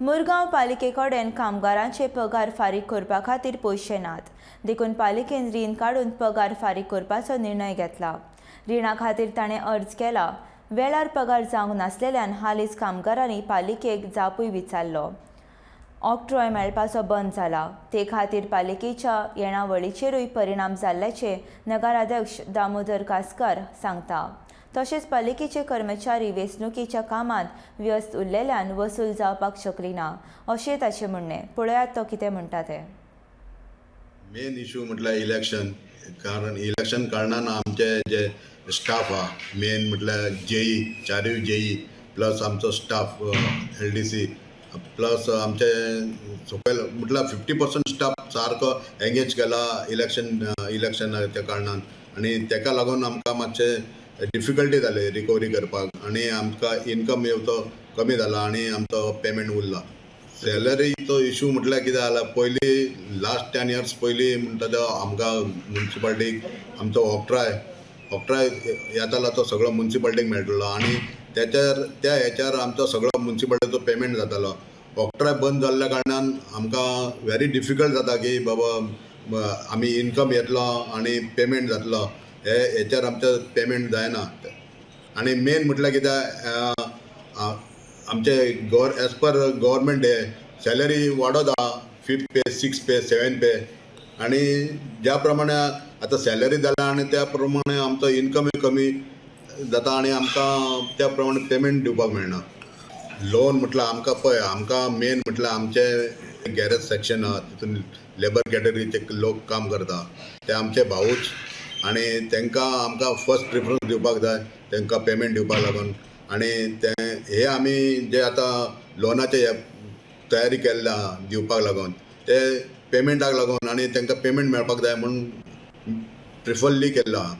मुरगांव पालिके कडेन कामगारांचे पगार फारीक करपा खातीर पयशे नात, देखून पालिकेन रीण काडून पगार फारीक करपाचो निर्णय घेतला. रिणा खातीर ताणें अर्ज केला. वेळार पगार जावंक नासलेल्यान हालींच कामगारांनी पालिकेक जापूय विचारलो. ऑक्ट्रॉय मेळपाचो बंद जाला. ते खातीर पालिकेच्या येणावळीचेरूय परिणाम जाल्ल्याचे नगराध्यक्ष दामोदर कासकार सांगता. तशेंच पालिकेचे कर्मचारी वेंचणुकेच्या कामांत व्यस्त उरलेल्यान वसूल जावपाक शकली ना, अशें ताचें म्हणणें. पळयात तो कितें म्हणटा तें. मेन इशू म्हटल्यार इलेक्शन, कारण इलेक्शन कारणान आमचे जे स्टाफ आहा, मेन म्हटल्यार जेई, चारूय जेई, प्लस आमचो स्टाफ एलडीसी, प्लस आमचे सकयल म्हटल्यार 50% स्टाफ सारको एंगेज केला इलेक्शनाच्या कारणान आनी तेका लागून आमकां मातशें डिफिकल्टी जाली रिकवरी करपाक आनी आमकां इनकम येवचो कमी जाला आनी आमचो पेमेंट उरला. सॅलरीचो इशू म्हटल्यार कितें जाला, पयलीं लास्ट 10 इयर्स पयलीं म्हणटा तो आमकां मुन्सिपालिटीक आमचो ऑक्ट्राय येतालो, तो सगळो मुन्सिपालिटीक मेळटलो आनी तेच्यार त्या हेच्यार आमचो सगळो मुन्सिपालिटीचो पेमेंट जातालो. ऑक्ट्राय बंद जाल्ल्या कारणान आमकां व्हेरी डिफिकल्ट जाता की बाबा आमी इनकम येतलो आनी पेमेंट जातलो, हे हेच्यार आमचें पेमेंट जायना. आनी मेन म्हटल्यार कितें, आमचे एज पर गव्हर्मेंट हे सॅलरी वाडत आहा, fifth pay, six pay, seven pay, आनी ज्या प्रमाणे आतां सॅलरी जाल्या आनी त्या प्रमाणे आमचो इनकमूय कमी जाता आनी आमकां त्या प्रमाणे पेमेंट दिवपाक मेळना. लोन म्हटल्यार आमकां पळय, आमकां मेन म्हटल्यार आमचे गॅरेज सेक्शन आहा, तितून लेबर कॅटेगरीचे लोक काम करता, ते आमचे भाऊच आनी तांकां आमकां फर्स्ट प्रिफरन्स दिवपाक जाय तांकां पेमेंट दिवपाक लागून. आनी ते हे आमी जे आतां लोनाचे हे तयारी केल्ले आहा दिवपाक लागून, ते पेमेंटाक लागून आनी तांकां पेमेंट मेळपाक जाय म्हूण प्रिफरली केल्लो आहा.